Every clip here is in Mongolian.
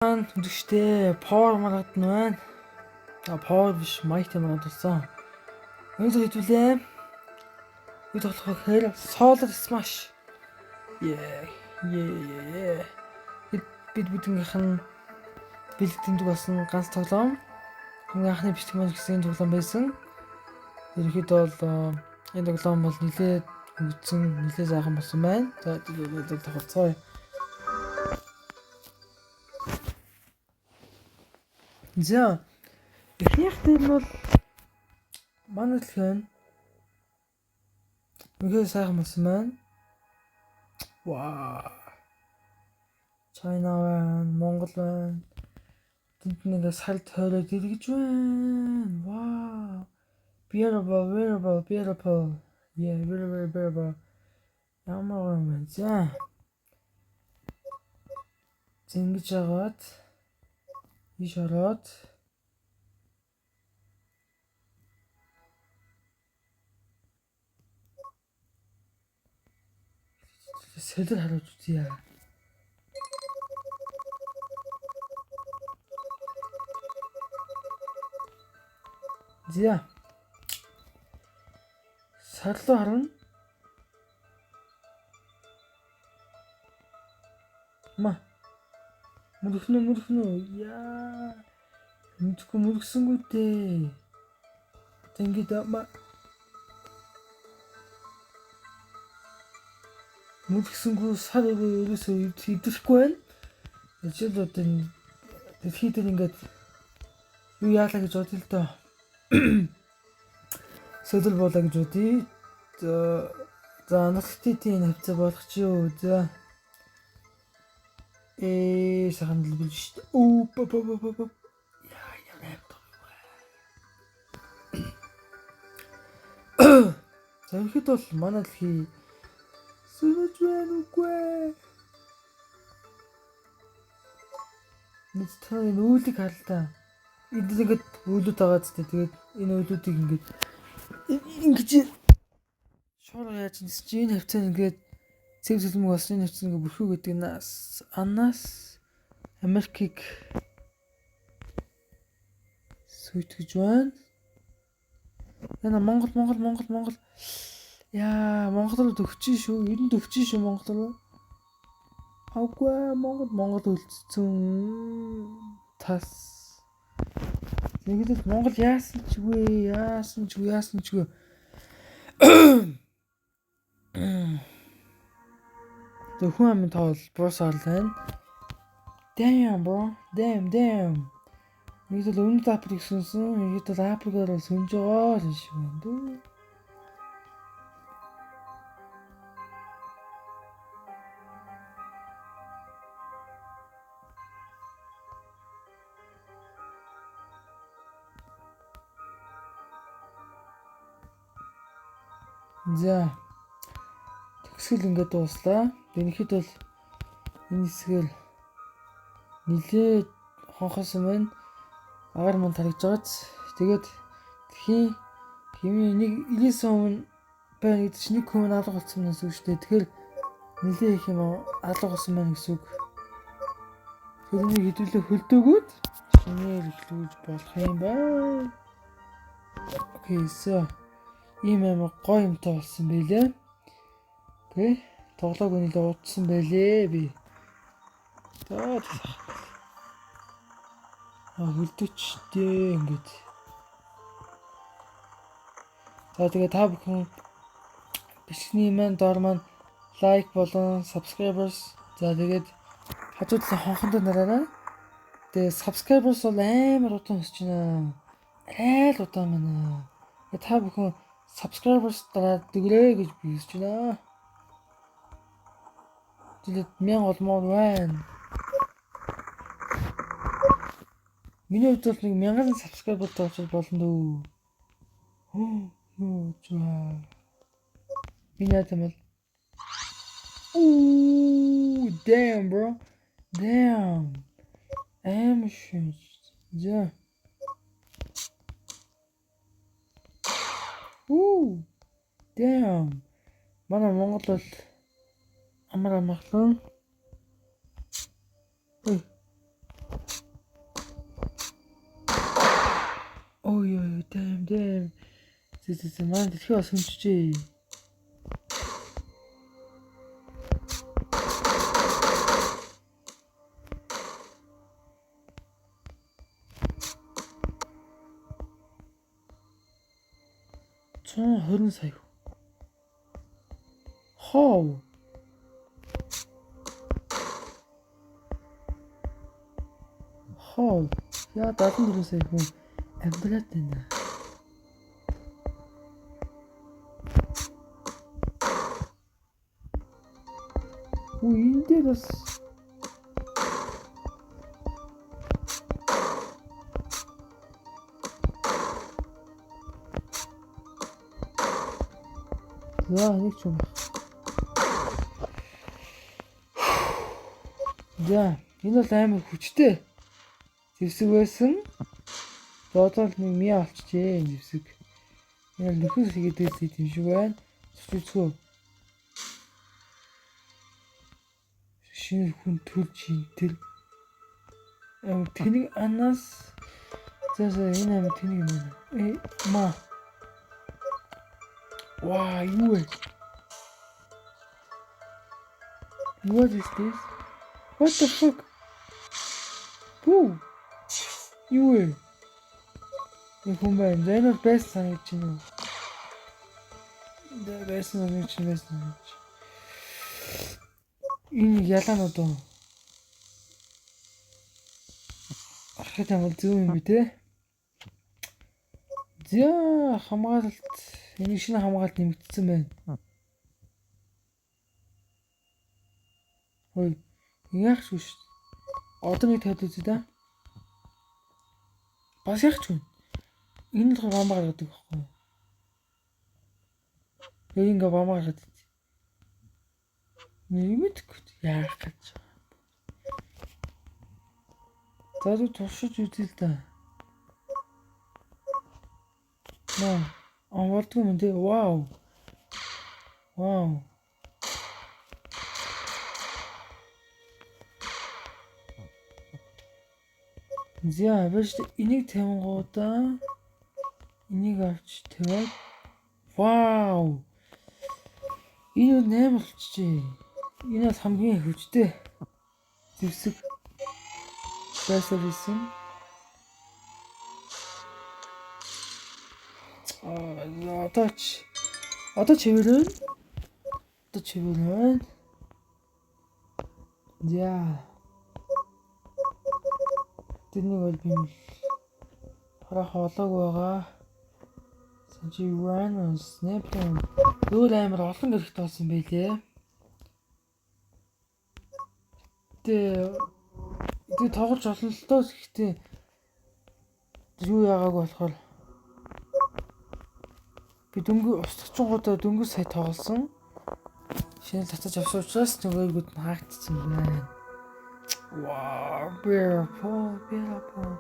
Маань үзэгчтэй power маргад нь байна. А power биш, mic маргад болсон. Өнөөдөр хэдүүлээ. Юу тоглох вэ гэхээр Solar Smash. Yeah. Yeah. Бид бүгднийх нь бэлэг тэмдэг болсон ганц тоглоом. Хамгийн анхны бичлэг маань гэсэн энэ тоглоом байсан. Ерөнхийдөө бол энэ тоглоом бол нэлээд хөгжсөн, нэлээд сайхан болсон байна. За тоглоцгоё. За эхнийх дээр нь бол манай дэлхий үнэхээр сайхан болсон байна. Вау. China байна, Монгол байна. Тэнд нэг сар тойроод эргэж байна. Вау. Beautiful, beautiful, beautiful. Yeah, very, very beautiful. Ямар юм бэ? За. Зингэж агаад ийш ороод сэлэр харуулж үзье. За. Сарлуу харна. Ма. Мөрөхнө мөрөхнө. Яа. Мэдхгүй мөргсөнгүү дээ. Одоо ингээд ма. Мөргсөнгүү сар ерөөсөө эвдэрэхгүй байна. Жишээл одоо энэ дэлхий дээр ингээд юу яалаа гэж бодъё л доо. Сөдөл буулаа гэж бодъё. За Антарктидын хавцаа болох чи юу. За. Сайхан л билж шүү дээ. Оо ба ба ба ба. Яа яа аимтай. За ерхэд бол манай дэлхий сөнөж байна үгүй. Нэг та энэ үүлийг харалтаа. Энд ингээд үүлүүд байгаа зү. Тэгээд энэ үүлүүдийг ингээд ингэж шуурга яаж нисэж энэ хавцаа ингээд цэв цэлмэг болсон энэ хавцаа ингээд бүрхүү гэдэг нас анаас Америкийг сүйтгэж байна. Яна Монгол Монгол Монгол Монгол. Яа, Монгол руу төгчэн шүү. Ер нь төгчэн шүү Монгол руу. Аугүй Монгол Монгол үлдсэн. Тас. Нэгдэл Монгол яасан ч үгүй, яасан ч үгүй, яасан ч үгүй. Тэг хүн амын тоол буусаар л байна. Damn bro. Damn damn. Нэгдэл өмнөд Африк сүнсэн, нэгдэл Африкаар бол сөнж байгаа л юм шиг байна дөө. За. Төгсгөл ингээд дууслаа. Ерөнхийдөө бол энэ хэсгээр нилээ хонхосон байна. Агаар манд харагдаж байгааз. Тэгээд дэлхийн хэмээн нэг 99 өмнө байна гэдэг чинь нэг хүн алга болсон гэсэн үг шүү дээ. Тэгэхээр нилээ их юм алга болсон байна гэсэн үг. Тэр нэг хэдүүлээ хөлдөөгөөд шинээр эхлүүлж болох юм байна. Okay, so ийм амар гоё юмтай болсон байлээ. Окей. Тоглоог нэлээ удсан байлээ би. За хөлдөөчтэй ингээд. За тэгээ та бүхэн бичлэгний маань доор маань лайк болон subscribers за тэгээд хажуу талын хонхонд дараарай. Тэгээ subscribers бол амар удаан өсөж байна. Арай л удаан байна. Тэгээ та бүхэн subscribers дараад дэгрээ гэж би хүсэж байна. Тэгээд 1000 олмоор байна. Миний хувьд бол нэг 1000 subscriber болчих болно дөө. Юу ч ба. Миний яа юм бол. Ooh, damn bro. Damn. Аим шин. За. Ooh. Damn. Манай Монгол бол амар амгалан. Ой. Зэ манай дэлхий бас хөнчжээ. 120 сая. Хоо. Хоо. Яа 74 сая хүн амьдраад байна. Үу энэ дээр бас за нэг ч юм. За энэ бол амар хүчтэй зэвсэг байсан. За одоо л нэг мия олчжээ энэ зэвсэг. Энэ бол нөхөс хийгээд байсан юм шиг байна. Зүцгөө. Шинэ хүн төрж тэр амар тэнэг анаас за энэ амар тэнэг юм байна. Э ма. Ваа юу вэ? What is this? What the fuck? Бүү. Юу вэ? Энэ хүн байна. За энэ бол байсан санагдаж байна уу? За байсан санагдаж байна, байсан санагдаж. Энэ ялаанууд уу? Архад амар зөв юм би те. За хамгаалалт энэ шинэ хамгаалалт нэмэгдсэн байна. Хөөе. Яах ч шүү. Одоо нэг тавьд үзье да. Бас яах ч юм. Энэ л бамбаа гаргадаг байхгүй юу? Яг ингээ бамбаа гаргадаг. Нэг мэдэхгүй яах гэж. За зү туршиж үзье л да. Наа, болдгүй юм тий. Вау. Вау. За, баяр энийг тавингуудаа энийг авч тавиад вау. Энэ бол 8 болчихжээ. Энэ бол хамгийн хүчтэй зэвсэг байсаар байсан. Аа, одоо чивэрэн. Одоо чивэрэн. За. Тэрнийг бол би харах олоог байгаа. Санчи Uranus, Neptune өөр амар олон гэрхт болсон байлээ. Тэгээ тоглож олон л доо гэхдээ юу яагааг болохоор би дөнгөж устгачингуудаа дөнгөж сая тоглосон. Шинэ татаж авсан учраас нөгөөгүүд нь хаагдсан байна. Wow, beautiful, beautiful.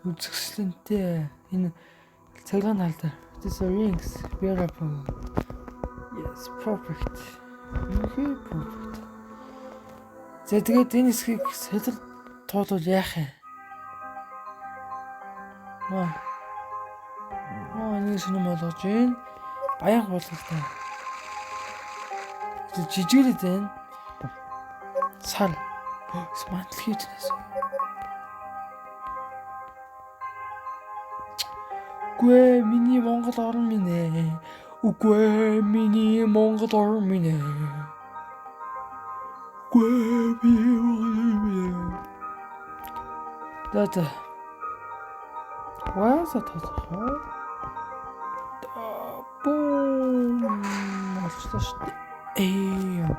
Үзэсгэлэнтэй. Энэ цагаан хаалт. This rings beautiful. Yes, perfect. Үнэхээр perfect. За тэгээд энэ хэсгийг солир туулвал яах юм? Аа. Аа, энэ шинэ болгож байна. Баян болгох та. Жижиглээд байна. Сар. Смартл хийж байсан. Үгүй миний Монгол орн минь ээ. Үгүй миний Монгол орн минь ээ. Үгүй миний Монгол орн минь ээ. За за. Васа тасах. Бум. Болчихлоо шүү дээ. Ээ.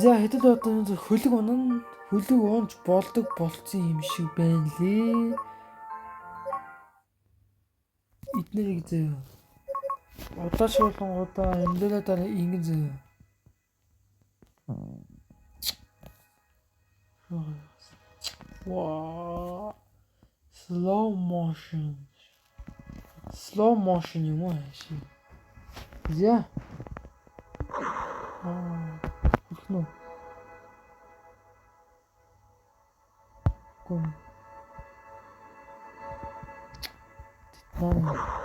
За хэдэл одоо хөлөг унан хөлөг унж болдог болцсон юм шиг байна лээ. Эднэрийг зөө. Удаашруулангуудаа амьдралаа дараа ингэн зөө. Ваа. Slow motion. Slow motion юм уу ши. За. Аа, хүрхэн үү? Гүн. Наа.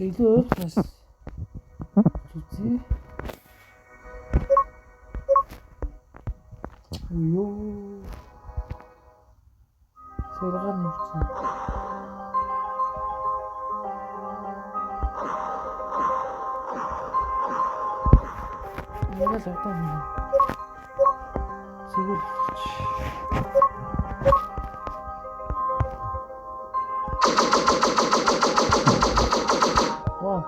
Илүү ойрхоноос үзье. Йоо. Сэргээр нэмсэн. Яг л одоо юм. Зүгээр л. Вау.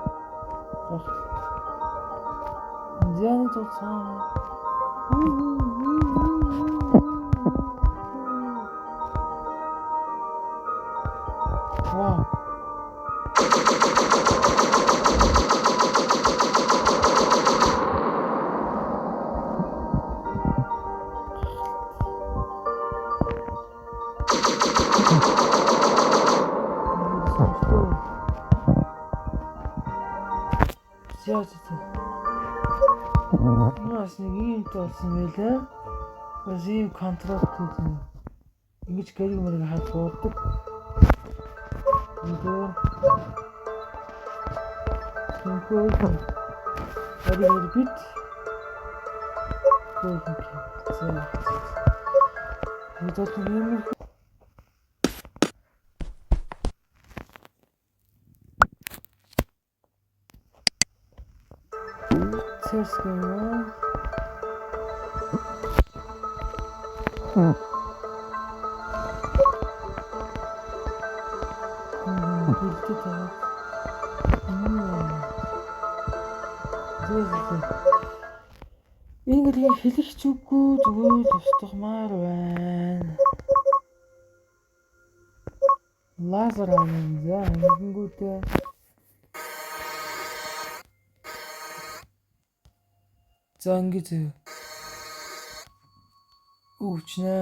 Индианы цуцсан. Вау. За за за. Бас нэг юм болсон байлаа. Бас ийм control хийх. Ингэж гэрэг мэрэг хаад буудаг. Энэ Тэнхүү хариг бит. За. Тэгээд бол ийм Цэс гэмээ. Бэлдэж байгаа. Зөө. Энэ гэлийг хэлэх ч үггүй, зүгээр л устгамаар байна. Лазер амин за ингэнгүүтээ за ингэ зөө. Өвчнэ.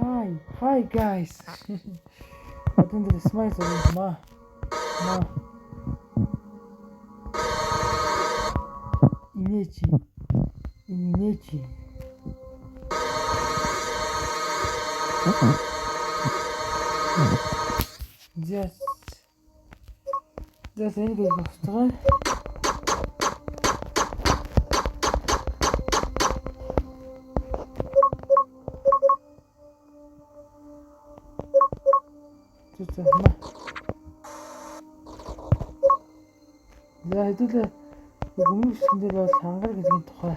Hi, hi guys. Одоо энэ smile зураг ма. Ма. Инээч. Инээч. За. За энэ гэж босцгоо. За ма. За хэдүүлээ өмнөх хэсгэн дээр бол хангар гэдгийн тухай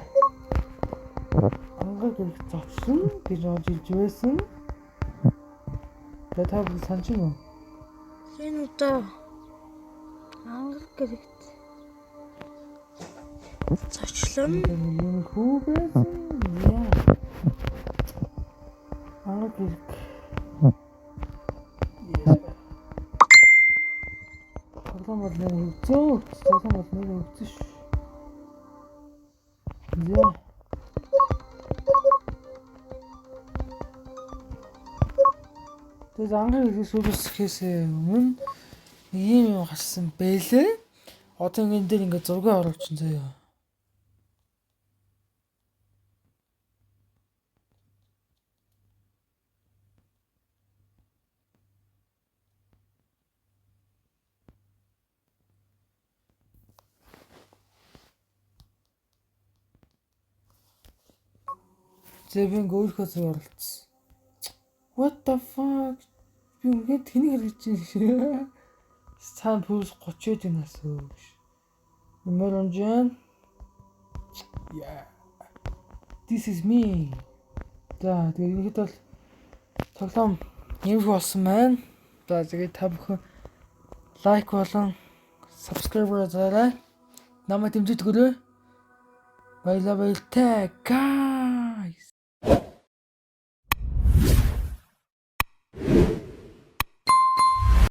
хангар гэрэг зовсон гэж олж ирж байсан. Тэгээ та бүхэн санаж байна уу? Энэ удаа ангар гэрэгт зочлон Нэг юм хүү байсан. Яа. Ангар гэрэг. Тоглоом бол нэр хөгцөө. Тоглоом бол нэр хөгцөн ш. За. Тэгээд ангар гэрэг сүүлсэхээс өмнө нэг юм юм гарсан бэлээ. Одоо ингэ энэ дээр ингэ зураг оруулчихсан заяа. За би ингээ өөрийнхөө зураг оруулчихсан. What the fuck? Би үнэхээр тэнийг хэрэгж байна. Цаана плюс 30 юм нас өө гэж. Нэмэр унжин. Yeah. This is me. За тэгээд ерөнхийдөө бол тоглоом иймэрхүү болсон байна. За тэгээд та бүхэн like болон subscribe дараарай. Намайг дэмжиж өгөөрэй. Баярлалаа, баяртай. Га.